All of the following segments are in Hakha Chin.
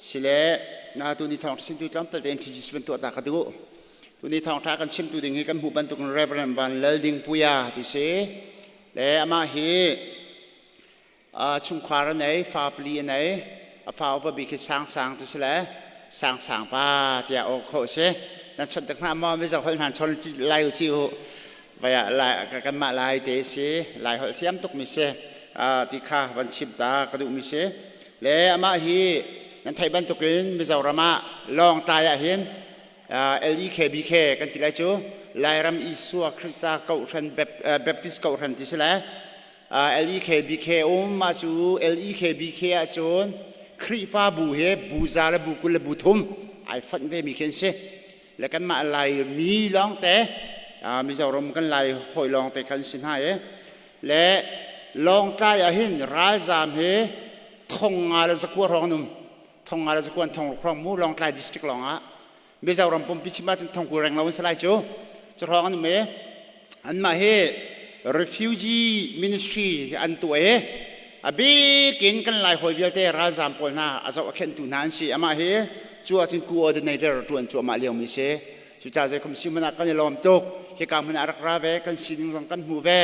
Sile na tuni thawng chimtu tlawmpal tein TGC van tuah ta ka duh. Tuni thawngṭha kan chimtu ding hi kan hmuh bantuk in Reverend Van Lal Ding Puia ti si. Le amah hi chungkhar a nei, fa pali a nei. A fa upa bik hi Sang Sang ti si le Sang Sang pa tiah aw khawh si. Nan chawnh tak hna maw mizo holh hna chawn lai u ci u. Vai ah lai kanmah lai te si, lai holh thiam tuk mi si. Ti kha van chim ta ka duh mi si. Le amah hi nan theih bantukin Mizoram ah Lawngtlai ah hin LEKBK kan ti lai cu Lairam Isua Krista Kohhran Baptist Kohhran ti si le LEKBK um mah cu LEKBK ah cun Khrihfabu he bu za le bu 20 le bu thum ai fonh ve mi khi an si le kanmah Laimi lawngte Mizoram kan Lai hawi lawngte khan si hna i le Lawngtlai ah hin ralzaam hi 500 le 900 hrawng an um. 500 le 900 thong hrawng mu Lawngtlai district lawng ah. Mizoram pumpi chim ahcun 90,000 reng lo an si lai cu. Cu hrawng an um i anmah hi refugee ministry an tuah i a bik in kan Lai hawi vialte ralzaam pawl hna a zoh a khenhtu hna an si. Amah hi cu ahcun coordinator ṭuan cuahmah liomi si. Cucaah zeikhom si hmanh ah kan i lawm tuk. Hika hmun ah rak ra ve, kan sining zong kan hmu ve,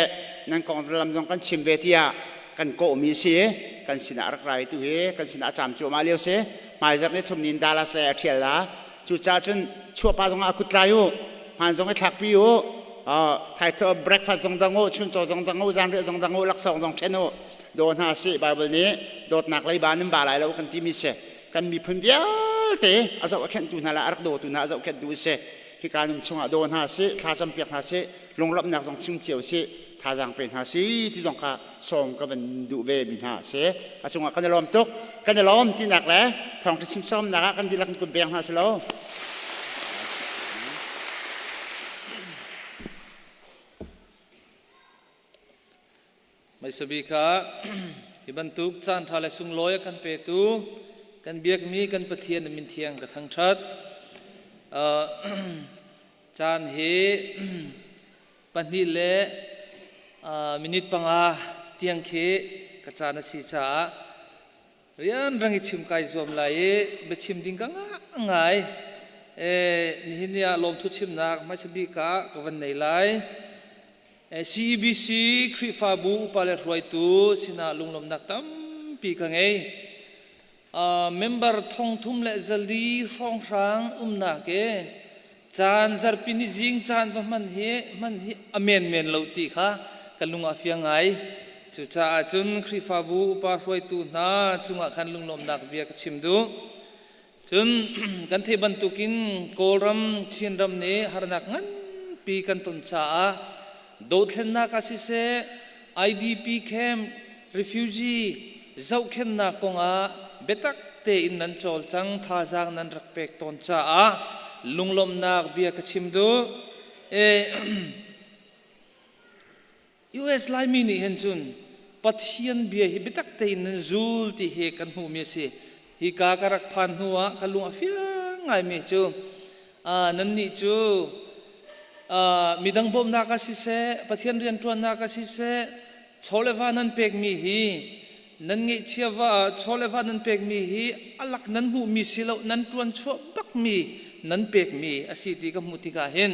nan kong lam zong kan chim ve tiah kan kawhmi si. Kan sinah rak ra i tu hi kan sinah a caam cuahmah lio si. Hmaizarh ni thum ni in Dallas lei a ṭhial la. Cucaah cun chuahpa zong ah a kut tlai u, hmaan zong i thlakpi u, thaithawh breakfast zong dang u, chuncaw zong dang u, zanriah zong dang u, laksawng zong ṭhen u. Daw hna sih Bible nih dawtnak leiba nan ba lai lo kan timi si. Kan miphun vialte a zoh a khenhtu hna le a rak dawtu hna a zohkhenhtu a si. Hika nung chungah daw hna sih, thla campiak hna sih, lunglawmhnak zong chim cio sih, thazaang pe hna si ti zong kha sawm ka van duh ve mi hna a si. A cungah kan i lawm tuk. Kan i lawm tinak le thawngṭha chim sawmnak ah kan dihlak in kut beng hna si lo. Meisabi kha hi bantuk caan ṭha le sunglawi a kan petu kan biakmi kan Pathian na min thiang ka thangṭhat. Caan hi 2 le minute 5 tiang khi ka caan a si caah rianrang i chim kai zuam lai i biachim ding ka ngah ngai. Nihin ni ah lawmthu chimnak hmaisa bik ah ka van nei lai. CEBC Khrihfabu upa le hruaitu sinah lunglawmhnak tampi ka ngei. Member 3400 hrawnghrang umnak i caan zarhpi ni zing caan va hman hi hman hi a menmen lo ti kha ka lung a fiang ngai. Cucaah cun Khrihfabu upa hruaitu hna cungah khan lunglawmhnak bia ka chim duh. Cun kan theih bantukin Kawlram, Chinram nih harnak nganpi kan ton caah dothlennak ah siseh, IDP camp, refugee zohkhenhnak kongah biatak tein nan cawlcang, thazaang nan rak pek tawn caah lunglawmhnak bia ka chim duh. US Laimi nih hin cun Pathian bia hi biatak tein nan zul ti hi kan hmuhmi a si. Hika ka rak phan hnu ah ka lung a fiang ngaimi cu nannih cu midang bawmhnak ah siseh, Pathian rianṭuannak ah siseh, chaw le va nan pekmi hi nan ngeihchia va chaw le va nan pekmi hi a lak nan hmuhmi si lo, nan ṭuan chuah bakmi nan pekmi a si ti ka hmuh tikah hin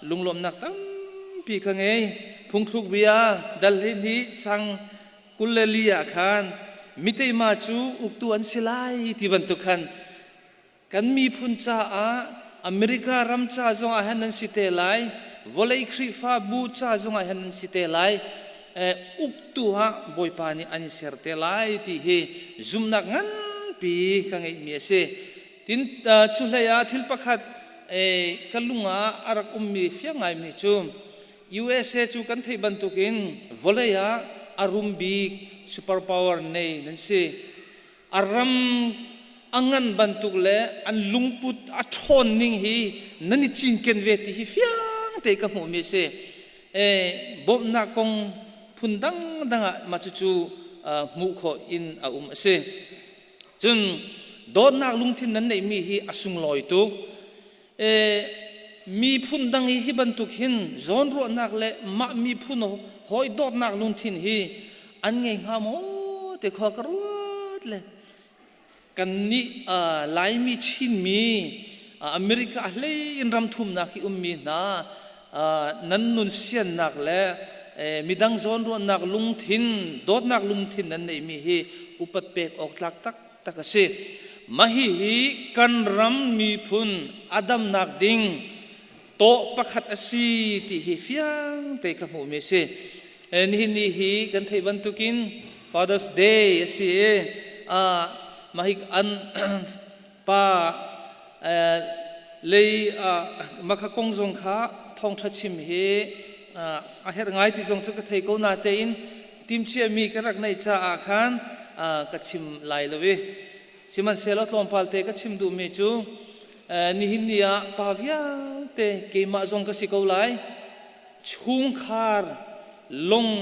lunglawmhnak tampi ka ngei. Phungthluk bia dal hi chang 24 ah khan miteima cu uktu an si lai ti bantuk khan kan miphun caah America ram ca zongah hin nan si te lai, vawlei Khrihfabu ca zongah hin nan si te lai, uktu ah Bawipa nih an i ser te lai ti hi zumhnak nganpi ka ngeihmi a si. Tin cu hlei ah thil pakhat ka lung ah a rak ummi fiang ngaimi cu USA cu kan theih bantukin vawlei ah a rum bik superpower nei nan si. A ram a ngan bantuk le an lungput a ṭhawn ning hi nan i cinken ve ti hi fiang te ka hmuhmi a si. Bawmhnak kong phun dangdang ah mah cucu hmuh khawh in a um a si. Cun dawtnak lungthin nan neihmi hi a sunglawi tuk. Miphun dang i hi bantuk hin zawnruahnak le mah miphun hawi dawtnak lungthin hi an ngei hnga maw ti khua ka ruat le. Kannih Laimi Chinmi America hlei in ram thumnak i ummi hna nan nun siannak le midang zawnruahnak lungthin dawtnak lungthin nan neihmi hi upat pek awk tlak taktak a si. Mah hihi kan ram miphun a damnak ding tawh pakhat a si ti hi fiang te ka hmuhmi a si. Nihin ni hi kan theih bantukin Father's Day a si i mah hi an pa lei makha kong zong kha thawngṭha chim hi a herh ngai ti zong cu ka thei ko na tein timhciami ka rak neih caah khan ka chim lai lo i sihmanhsehlaw tlawmpal te ka chim duhmi cu nihin ni ah pa vialte keimah zong ka si ko lai chungkhar lung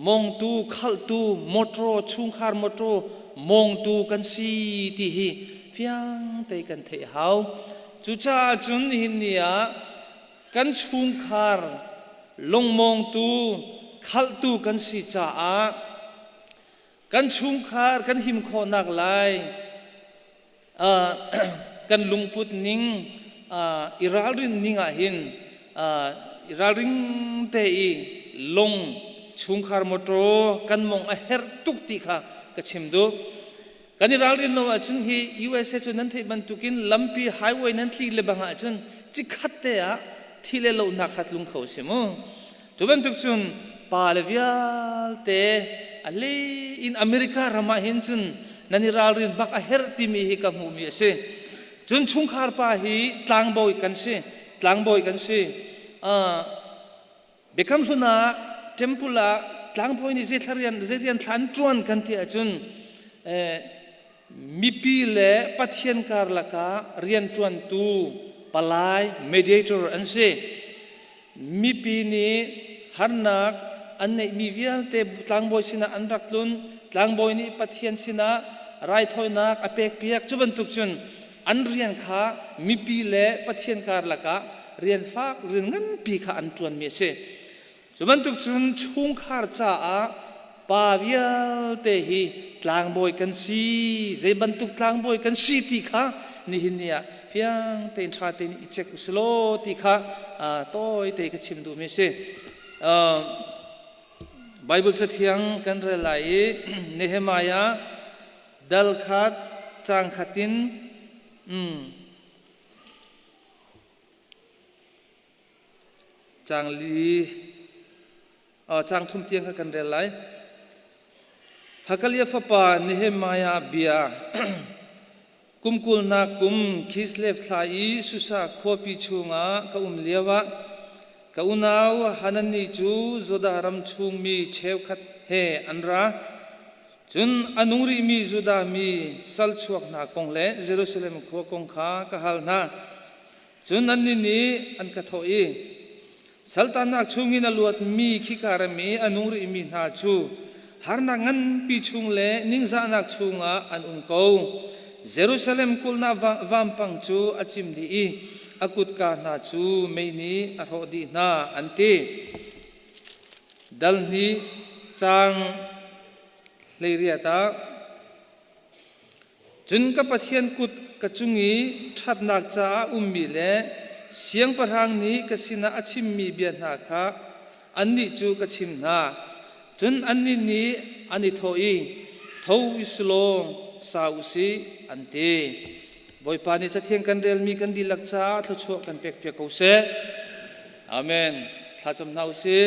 mongtu khaltu mawṭaw chungkhar mawṭaw mongtu kan si ti hi fiang te kan theih hau cucaah cun nihin ni ah kan chungkhar lungmawngtu khaltu kan si caah kan chungkhar kan him khawhnak lai kan lungput ning i ralrin ning ah hin i ralring te i lung chungkhar motor kan mong a herh tuk ti kha ka chim duh. Kan i ralrin lo ahcun hi USA cu nan theih bantukin lampi highway nan tli le bang ahcun cikhat te ah thi le lohnak kha tlung kho si mu. Cu bantuk cun pa le vialte a hlei in America ram ah hin cun nan i ralrin bak a herh timi hi ka hmuhmi a si. Cun chungkhar pa hi tlangbawi kan si. Tlangbawi kan si. Biakam hlun ah temple ah tlangbawi nih zei rian zei rian thla an ṭuan kan ti ahcun mipi le Pathian karlak ah rianṭuantu palai mediator an si. Mipi nih harnak an neihmi vialte tlangbawi sinah an rak tlun. Tlangbawi nih Pathian sinah raithawinak a pekpiak. Cu bantuk cun an rian kha mipi le Pathian karlak ah rian fak rian nganpi kha an ṭuanmi a si. Cu bantuk cun chungkhar caah pa vialte hi tlangbawi kan si, zei bantuk tlangbawi kan si ti kha nihin ni ah fiang tein ṭha tein i check usih law ti kha tawi te ka chim duhmi a si. Bible Cathiang kan rel lai i Nehemiah dal khat caang khat in Caang li caang thum tiang kha kan rel lai. Hakalia fapa Nehemiah bia kum kulnak kum Kislev thla i Susa khuapi chungah ka um lioah ka unau Hanani cu Judah ram chungmi cheukhat he an ra. Cun a nung rihmi Judah mi sal chuak hna kong le Jerusalem khua kong kha ka hal hna. Cun annih nih an ka thawh i, Saltannak chungin a luatmi khika ram i a nung rihmi hna cu harnak nganpi chung le ningzahnak chungah an um ko. Jerusalem kulhnak vampang cu a cim dih i a kutka hna cu mei nih a hrawh dih hna, an ti. Dal hnih caang 18 ah Cun ka Pathian kut ka cung i ṭhatnak caah ummi le siangpahrang nih ka sinah a chimmi bia hna kha annih cu ka chim hna. Cun annih nih an i thawh i, Tho u si law sa u sih, an ti. Bawipa nih Cathiang kan relmi kan dihlak caah thluachuah kan pekpiak ko seh. Amen. Thlacam hna u sih.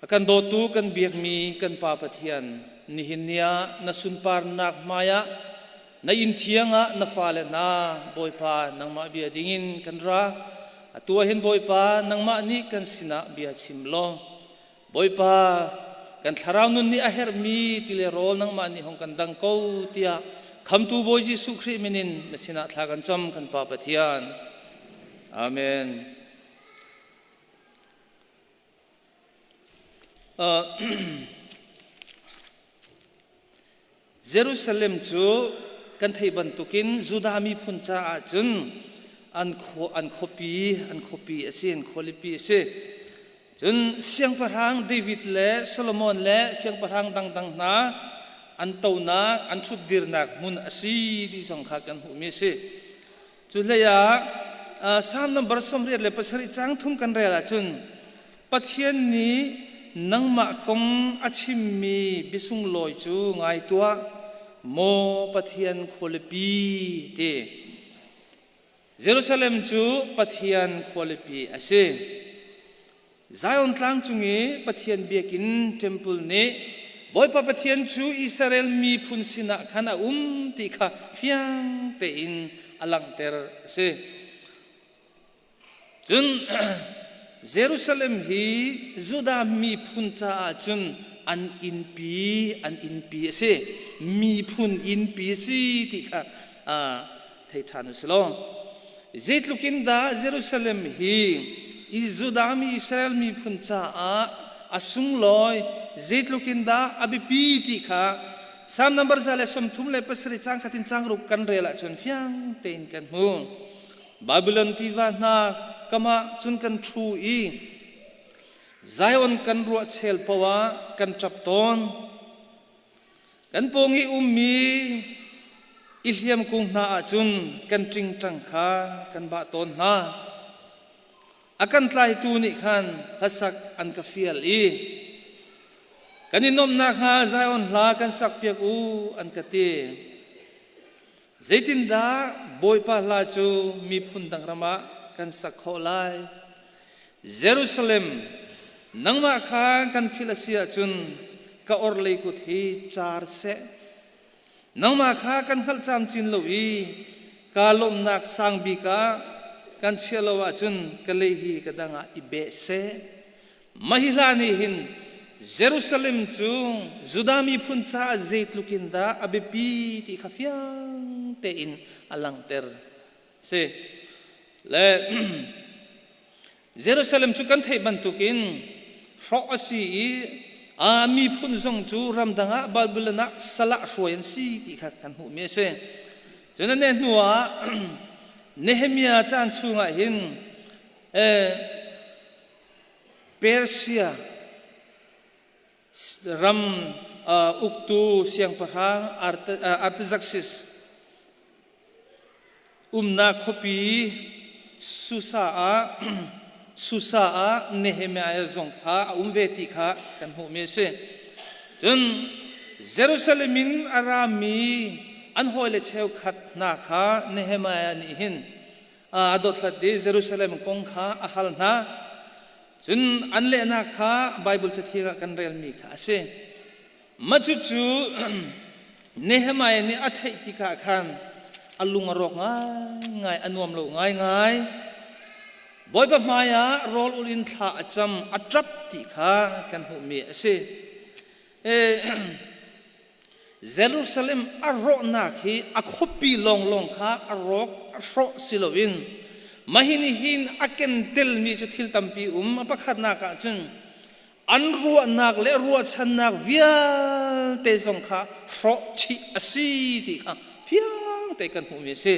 A kan dawtu kan biakmi kan Pa Pathian, nihin ni ah na sunparnak hmaiah na inn thiang ah na fale hna Bawipa nangmah bia dingin kan ra. Atu ah hin Bawipa nangmah nih kan sinah bia chim law Bawipa kan thlarau nun nih a herhmi ti le rawl nangmah nih hong kan dang ko tiah khamtu Bawi Jesuh Khrih min in na sinah thla kan cam kan Pa Pathian. Amen. Jerusalem cu kan theih bantukin Judah miphun caah cun an khuapi an khuapi a si, an khualipi a si. Cun siangpahrang David le Solomon le siangpahrang dangdang hna an tonak, an ṭhutdirnak hmun a si ti zong kha kan hmuhmi a si. Cu hlei ah Salm number 87 caang thum kan rel ahcun Pathian nih nangmah kong a chimmi biasunglawi cu ngai tuah, maw Pathian khualipi ti. Jerusalem cu Pathian khualipi a si. Zion tlang cung i Pathian biakinn temple nih Bawipa Pathian cu Israel miphun sinah khan a um ti kha fiang tein a langhter a si. Cun Jerusalem hi Judah miphun caah cun an innpi an innpi a si. Miphun innpi a si ti kha thei ṭhan u si law. Zeitluk in dah Jerusalem hi Judah mi Israel miphun caah a sunglawi, zeitluk in dah a biapi ti kha Salm number 137 caang khat in caang ruk kan rel ahcun fiang tein kan hmu. Babylon tiva hna kam ah cun kan ṭhu i Zion kan ruah chel paoh ah kan ṭap tawn. Kan pawng i ummi i hliam kung hna ahcun kan ṭingṭang kha kan bah tawn hna. A kan tlaitu nih khan hlasak an ka fial i kan i nuamhnak hnga Zion hla kan sakpiak u an ka ti. Zeitindah Bawipa hla cu miphun dang ram ah kan sak khawh lai? Jerusalem, nangmah kha kan philh a si ahcun ka orhlei kut hi car seh. Nangmah kha kan hngalh camcin lo i kaa lawmhnak sang bik ah kan chiah lo ahcun ka lei hi ka dang ah i beh seh. Mah hi hla nih hin Jerusalem cu Judah miphun caah zeitluk in dah a biapi ti kha fiang tein a langhter. Si. Le Jerusalem cu kan theih bantukin hrawh a si i a miphun zong cu ramdang ah Babylon ah sal ah hruai an si ti kha kan hmuhmi a si. Cun a neh hnu ah Nehemiah caan chungah hin Persia ram uktu siangpahrang Artaxerxes umnak khuapi Susa ah Susa ah Nehemiah zong kha a um ve ti kha kan hmuhmi a si. Cun Jerusalem in a rami an hawile cheukhat hna kha Nehemiah nih hin a dothlat i Jerusalem kong kha a hal hna. Cun an lehnak kha Baibal cathiang ah kan relmi kha a si. Mah cucu Nehemiah nih a theih tikah khan a lung a rawk ngaingai, a nuam lo ngaingai. Bawipa hmaiah rawl ul in thla a cam, a ṭap ti kha kan hmuhmi a si. Jerusalem a rawhnak hi a khuapi lawnglawng kha a rawk a hrawh si loin mah hi nih hin a ken telmi cu thil tampi um. A pakhatnak ah cun an ruahnak le ruahchannak vialte zong kha hrawh chih a si ti kha fiang te kan hmuhmi a si.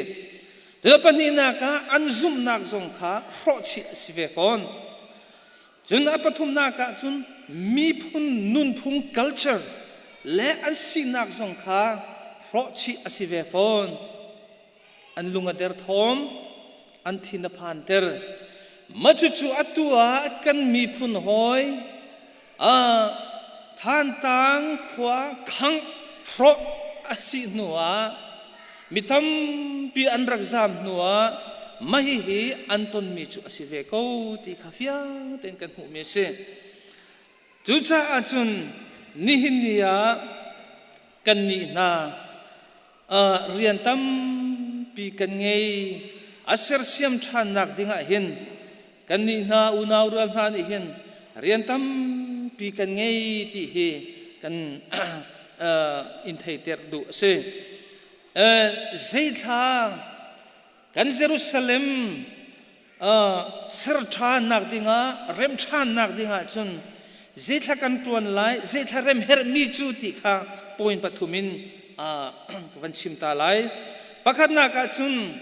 Cu pahnihnak ah an zumhnak zong kha hrawh chih a si ve fawn. Cun a pathumnak ah cun miphun nunphung culture le an sinak zong kha hrawhchih a si ve fawn. An lung a derthawm, an thin a phanter. Mah cucu atu ah kan miphun hawi Thantlang khua khangh hrawh a si hnu ah mi tampi an rak zaam hnu ah mah hihi an tonmi cu a si ve ko ti kha fiang tein kan hmuhmi a si. Cucaah cun nihin ni ah kannih hna rian tampi kan ngei. A sersiam ṭhannak dingah hin kannih hna unau rual hna nih hin rian tampi kan ngei ti hi kan in theiter duh a si. Zeithla kan Jerusalem ser ṭhannak dingah rem ṭhannak dingah cun zeithla kan ṭuan lai, zeithla rem herhmi cu ti kha point pathum in ka van chim ta lai. Pakhatnak ah cun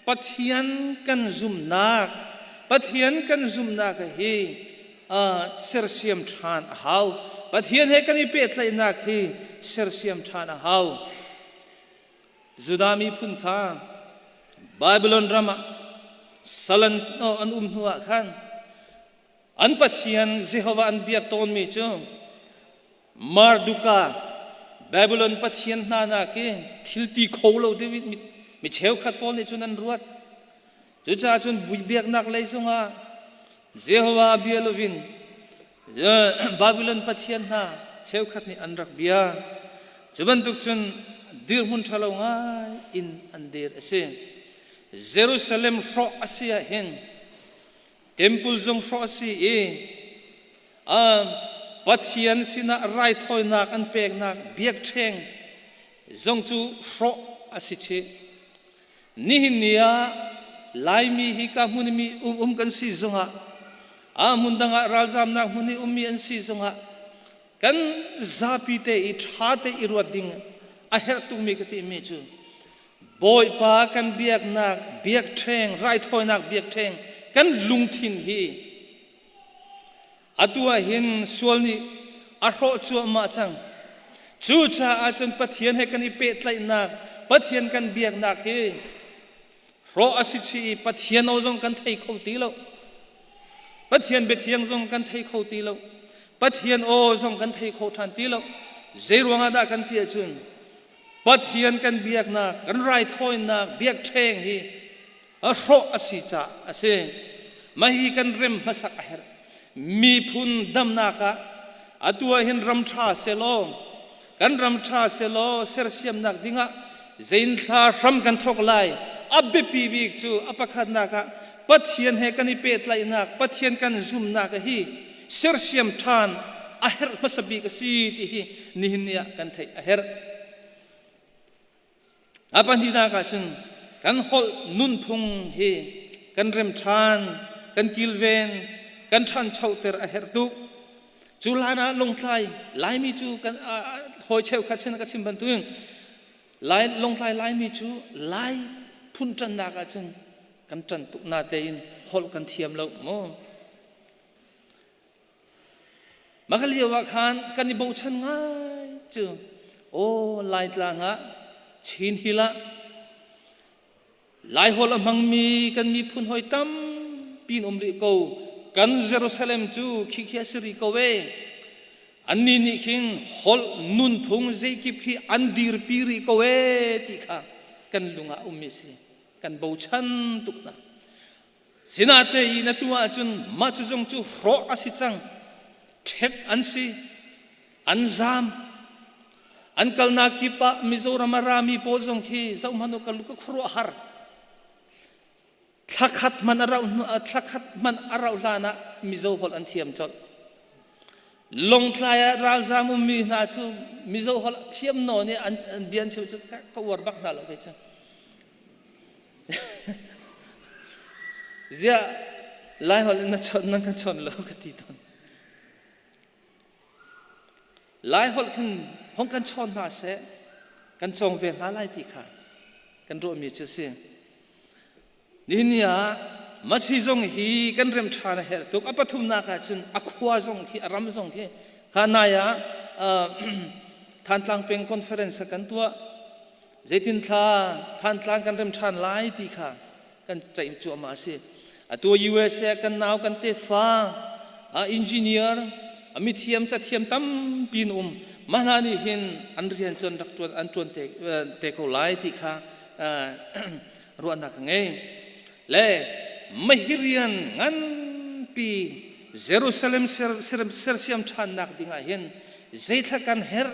Pathian kan zumhnak, Pathian kan zumhnak hi sersiam ṭhan a hau. Pathian he kan i pehtlaihnak hi sersiam ṭhan a hau. Judah miphun kha Babylon ram ah sal an an um hnu ah khan an Pathian Jehovah an biak tawnmi cu Marduka Babylon pathian hna nak i thil ti kho lo deuh in mi cheukhat pawl nih cun an ruat. Cucaah cun biaknak lei zongah Jehovah bia loin Babylon pathian hna cheukhat nih an rak bia. Cu bantuk cun dirhmun ṭhalo ngai in an dir a si. Jerusalem hrawh a si ah hin temple zong hrawh a si i Pathian sinah raithawinak an peknak biakṭheng zong cu hrawh a si chih. Nihin ni ah Laimi hi ka hmun mi um um kan si zongah a hmun dang ah ralzamnak hmun i ummi an si zongah kan zapi te i ṭha te i ruat ding a herh tukmi ka timi cu Bawipa kan biaknak biakṭheng raithawinak biakṭheng kan lungthin hi Atu ah hin sual nih a hrawh cuahmah cang. Cucaah cun Pathian he kan i pehtlaihnak, Pathian kan biaknak hi hrawh a si chih i Pathian aw zong kan thei kho ti lo. Pathian biathiang zong kan thei kho ti lo. Pathian aw zong kan thei kho ṭhan ti lo. Zei ruangah dah kan ti ahcun Pathian kan biaknak, kan raithawinak, biakṭheng hi a hrawh a si caah a si. Mah hi kan rem hmasak a herh. Miphun damnak ah atu ah hin ram ṭha selaw kan ram ṭha selaw sersiamnak dingah zein thla hram kan thawk lai. A biapi bik cu a pakhatnak ah Pathian he kan i pehtlaihnak, Pathian kan zumnak hi sersiam ṭhan a herh hmasa bik a si ti hi nihin ni ah kan theih a herh. A pahnihnak ah cun kan holh nunphung hi kan rem ṭhan, kan kilven, kan ṭhanchoter a herh tuk. Cu hlan ah Lungtlai Laimi cu kan hawi cheukhat sin ka chim bantukin Lai Lungtlai Laimi cu Lai phun ṭannak ah cun kan ṭan tuk natein holh kan thiam lo mu. Mah ka lio ah khan kan i bochan ngai cu aw Laitlang ah Chin Hill ah Laiholh a hmangmi kan miphun hawi tampi in um rih ko. Kan Jerusalem cu khikhi a si rih ko e. Annih nih khin holh nunphung zeikip khi an dirpi rih ko e ti kha kan lung ah ummi si. Kan bochan tuk hna. Sinatein atu ahcun mah cu zong cu hrawh a si cang. Ṭhek an si. An zaam. An kalnak kip ah Mizoram a rami pawl zong khi zohhmanh u ka lu ka khuaruah har. Thlakhat hmanh a rauh thlakhat hmanh a rauh hlan ah Mizo holh an thiam colh. Lawngtlai ah ralzaam ummi hna cu Mizo holh thiam nawn i an bia an chim cu ka uar bak hna lo kei cu. Ziah Laiholh in na chawnh nan kan chawn lo ka ti tawn. Laiholh khin hong kan chawn hna seh, kan cawng ve hna lai ti kha kan ruahmi cu a si. Nihin ni ah Machi zong hi kan rem ṭhan a herh tuk. A pathumnak ah cun a khua zong khi, a ram zong khi kha nai ah Thantlang peng conference kan tuah. Zeitin thla Thantlang kan rem ṭhan lai ti kha kan ceih cuahmah a si. Atu USA kan nau kan tefa a engineer a mithiam cathiam tampi in um mah hna nih hin an rian cu an rak ṭuan an ṭuan te, te ko lai ti kha ruahnak ka ngei. Le mahirian nganpi Jerusalem sersiam ṭhannak dingah hin zeithla kan herh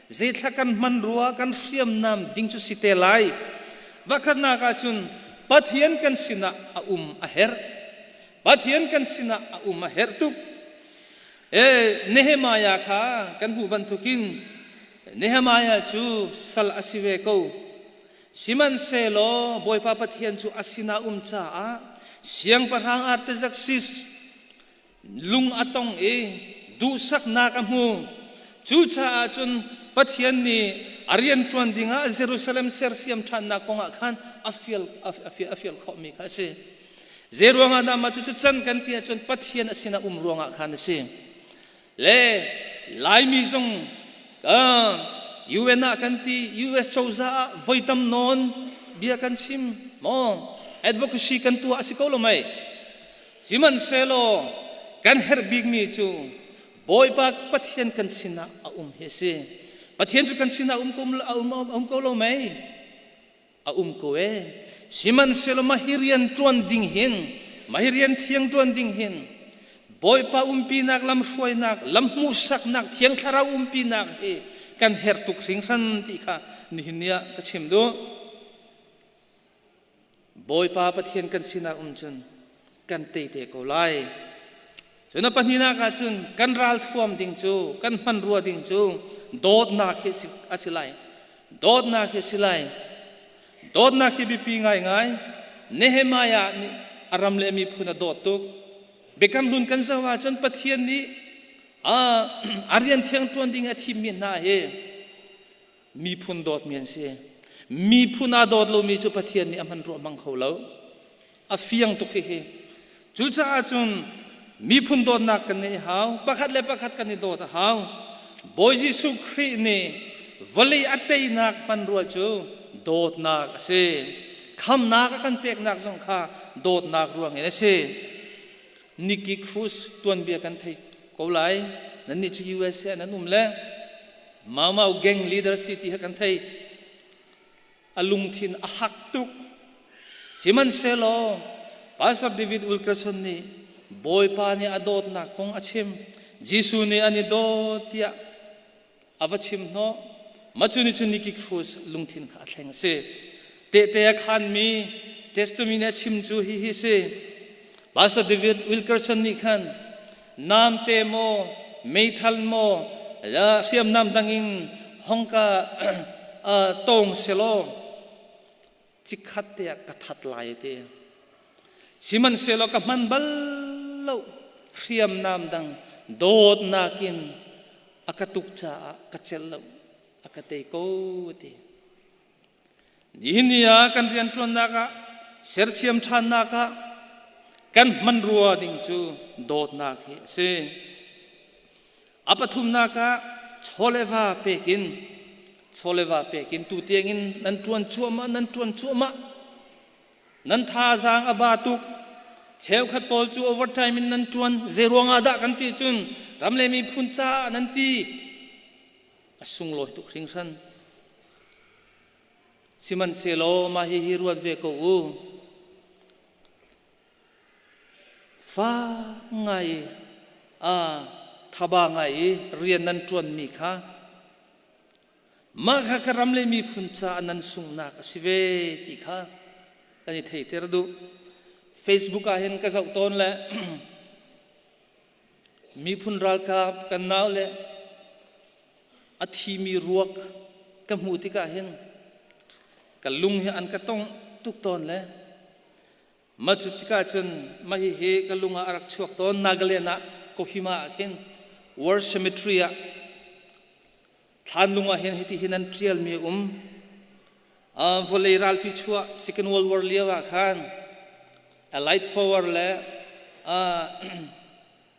zeithla kan hmanrua kan hriamnam ding cu si te lai vakhatnak ah cun Pathian kan sinah a um a herh Pathian kan sinah a um a herh tuk e Nehemiah kha kan hmuh bantukin Nehemiah cu sal a si ve ko sihmanhsehlaw Bawipa Pathian cu a sinah um caah siangpahrang Artaxerxes lung a tong i duhsaknak a hmu. Cucaah cun Pathian nih a rian ṭuan dingah Jerusalem sersiam ṭhannak kongah khan a fial, a fial, a fial khawhmi kha a si. Zei ruangah dah mah cucu can kan ti ahcun Pathian a sinah um ruangah khan a si. Le Laimi zong UN ah kan ti, US cozah ah voi tam nawn bia kan chim, maw advocacy kan tuah a si ko lo mei. Sihmanhsehlaw kan herh bikmi cu Bawipa Pathian kan sinah a um hi a si. Pathian cu kan sinah um ko, um, um ko lo mei? A um ko e. Sihmanhsehlaw mah hi rian ṭuan ding hin, mah hi rian thiang ṭuan ding hin, Bawipa umpinak, lamhruainak, lam hmuhsaknak, Thiang Thlarau umpinak hi kan herh tuk hringhran ti kha nihin ni ah ka chim duh. Bawipa Pathian kan sinah um cun kan tei te ko lai. Cun a pahnihnak ah cun kan ralthuam ding cu, kan hmanrua ding cu dawtnak hi a si lai. Dawtnak hi a si lai. Dawtnak hi biapi ngaingai. Nehemiah nih a ram le miphun a dawt tuk. Biakam hlun kan zoh ahcun Pathian nih a rian thiang ṭuan ding a thimmi hna hi miphun dawtmi an si. Miphun aa dawt lomi cu Pathian nih a hman ruah hmang kho lo. A fiang tuk hihi. Cucaah cun miphun dawtnak kan ngeih hau. Pakhat le pakhat kan i dawt a hau. Bawi Jesuh Khrih nih vawlei a teinak hmanrua cu dawtnak a si. Khamnak a kan peknak zong kha dawtnak ruangin a si. Nicky Cruz tuanbia kan thei ko lai. Nannih cu USA nan um le Mau Mau gang leader si ti kha kan thei. A lungthin a hak tuk. Sihmanhsehlaw Pastor David Wilkerson nih Bawipa nih a dawtnak kong a chim. Jesuh nih an i dawt tiah a va chim hnawh. Mah cu nih cun Nicky Cruz lungthin kha a thleng a si. Tehte a khanmi testimony nih a chim cu hihi si. Pastor David Wilkerson nih khan namte maw, meithal maw, hriamnam dang in hong ka tawng selaw chikkhat te ah ka that lai ti. Sihmanhsehlaw ka hman bal lo hriamnam dang dawtnak in a ka tuk caah ka celh lo a ka tei ko ti. Nihin ni ah kan rianṭuannak ah sersiam ṭhannak ah kan hmanrua ding cu dawtnak hi a si. A pathumnak ah chaw le va pekin chaw le va pekin tu tiangin nan ṭuan cuahmah nan ṭuan cuahmah nan thazaang a ba tuk cheukhat pawl cu overtime in nan ṭuan zei ruangah dah kan ti cun ram le miphun caah nan ti a sunglawi tuk hringhran. Sihmanhsehlaw mah hihi ruat ve ko u. Fak ngai a thaba ngai i rian nan ṭuanmi kha mah kha ka ram le miphun caah nan sunghnak a si ve ti kha kan i theiter duh. Facebook ah hin ka zoh tawn le Miphun ralkap kan naule a thimi ruak ka hmuh tikah hin ka lung hi an ka tong tuk tawn le mah cu tikah cun mah hihi ka lung ah a rak chuak tawn. Nagaland ah Kohima ah khin War Cemetery ah thlanlung ah hin hiti hin an ṭialmi a um. Vawlei ralpi chuah Second World War lio ah khan Allied Power le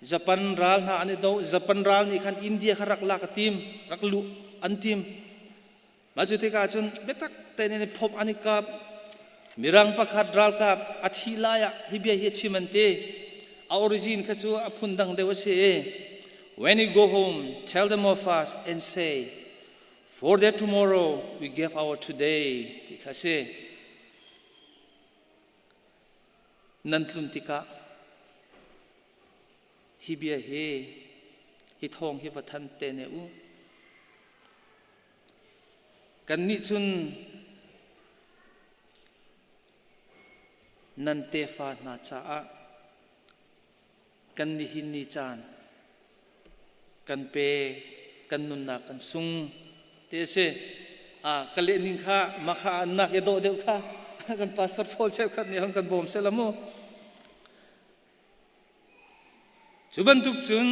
Japan ral hna an i do. Japan ral nih khan India kha rak lak a tim, rak luh an tim. Mah cu tikah cun biatak tein an i phomh, an i kap. Mirang pakhat ralkap a thi lai ah hi bia hi a chim an ti. A origin kha cu a phun dang deuh a si i when you go home tell them of us and say for their tomorrow we gave our today ti kha a si. Nan tlun tikah hi bia hi hi thawng hi va than te ne u. Kannih cun nan tefa hna caah kan nihin ni caan kan pe kan nunnak kan sung ti a si. A ka leh ning kha makha an nak i dawh deuh kha kan pastor Paul cheukhat nih hon kan bawm seh la mu. Cu bantuk cun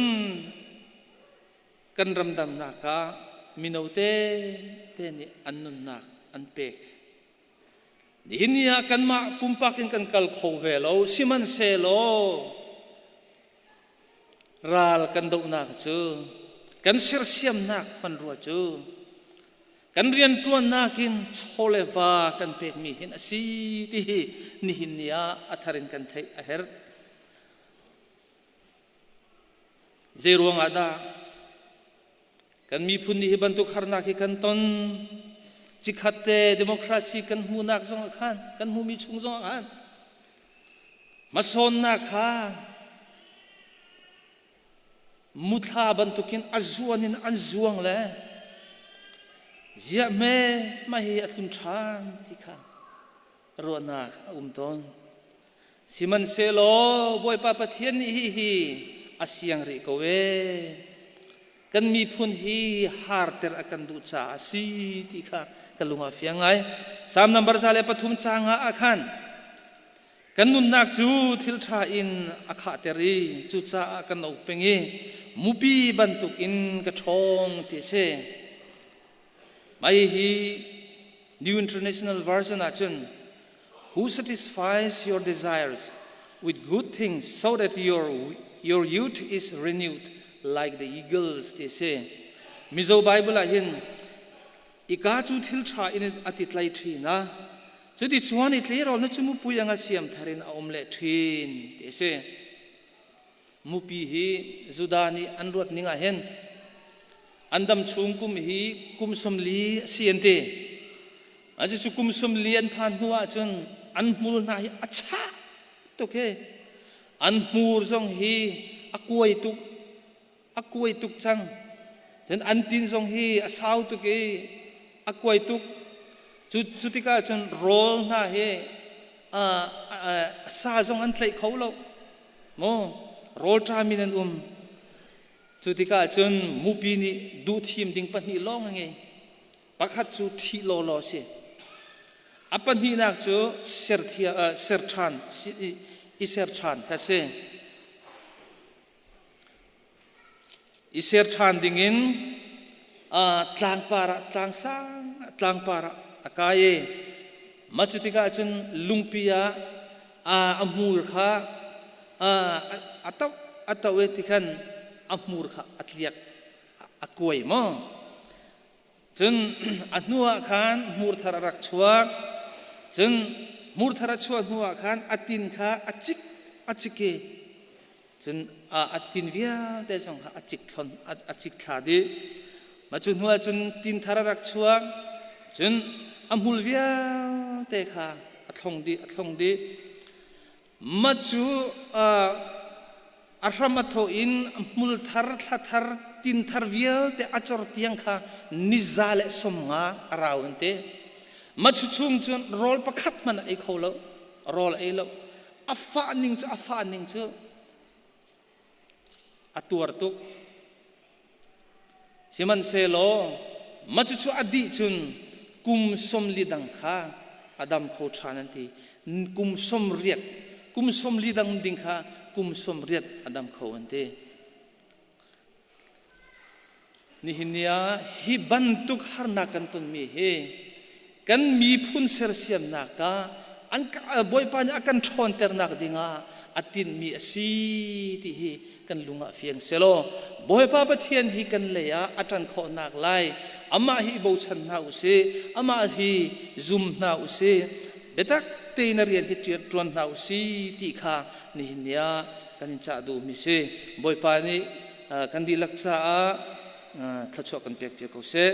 kan ramdamnak ah mino te te nih an nunnak an pek. Nihin ni ah kanmah pumpak in kan kal kho ve lo, sihmanhsehlaw ral kan dohnak cu kan sersiamnak hmanrua cu. Kan rianṭuannak in chaw le va kan pekmi hin a si ti hi nihin ni ah a thar in kan theih a herh. Zei ruangah dah kan miphun nih hi bantuk harnak hi kan ton? Cikhat te democracy kan hmuhnak zong ah khan, kan hmuhmi chung zong ah khan hmasawnnak kha muthla bantukin a zuan in an zuang le ziah hme mah hi a tlun ṭhan ti kha ruahnak a um tawn. Sihmanhsehlaw Bawipa Pathian nih hihi a siang rih ko ee. Kan miphun hi harter a kan duh caah a si ti kha ka lung a fiang ngai. Salm nambar 103 caang ah khan kan nunnak cu thil ṭha in a khahter i cucaah kan uk peng i mupi bantukin ka ṭhawng ti a si. Mah hihi New International Version ahcun Who satisfies your desires with good things so that your youth is renewed like the eagles ti a si. Mizo Bible ah hin ika cu thil ṭha in a ti tlai ṭhin a cuti chuan i tleirawl na cu mupui anga siam thar in a um leh ṭhin ti a si. Mupi hi Judah nih an ruat ning ah hin an dam chung kum hi kum 40 a si an ti. A cucu kum 40 an phan hnu ahcun an hmul hna hi a chah tuk hi. An hmur zong hi a kuai tuk, a kuai tuk cang. Cun an tin zong hi a sau tuk i a kuai tuk. Cu, cu tikah cun rawl hna hi sa zong an tlaih kho lo. Maw rawl ṭam in an um. Cu tikah cun mupi nih duh thim ding pahnih lawng a ngei. Pakhat cu thih lawlaw a si. A pahnihnak cu ser ṭhan, i ser ṭhan kha a si. I ser ṭhan dingin tlangpar ah tlangsang ah tlangpar ah a kai i mah cu tikah cun lungpi ah a hmur kha a toh a toh i tikhan a hmur kha a tliak a kuai maw. Cun a hnuah khan hmur thar a rak chuak. Cun hmur thar a chuah hnuah khan a tin kha a cik a cik i cun a tin vialte zong kha a cik thlon a cik thla dih. Mah cu hnuah cun tin thar a rak chuak. Cun a hmul vialte kha a thlong dih a thlong dih. Mah cu a hram a thawh in hmul thar, thla thar, tin thar vialte a cor tiang kha ni 150 a rau an ti. Mah cu chung cun rawl pakhat hmanh a ei kho lo. Rawl a ei lo. A fah ning cu a fah ning cu a tuar tuk. Sihmanhsehlaw mah cucu a dih cun kum 40 dang kha a dam kho ṭhan an ti. Kum 80, kum 40 dang ding kha kum 80 a dam kho an ti. Nihin ni ah hi bantuk harnak kan tonmi hi kan miphun sersiamnak ah an Bawipa nih a kan ṭhawnternak dingah a tinhmi a si ti hi kan lung ah fiang selaw Bawipa Pathian hi kan lei ah a ṭan khawhnak lai amah hi bochan hna u sih, amah hi zum hna u sih, biatak tein a rian hi ṭuan hna u sih ti kha nihin ni ah kan in cah duhmi si. Bawipa nih kan dihlak caah thluachuah kan pek piak ko seh.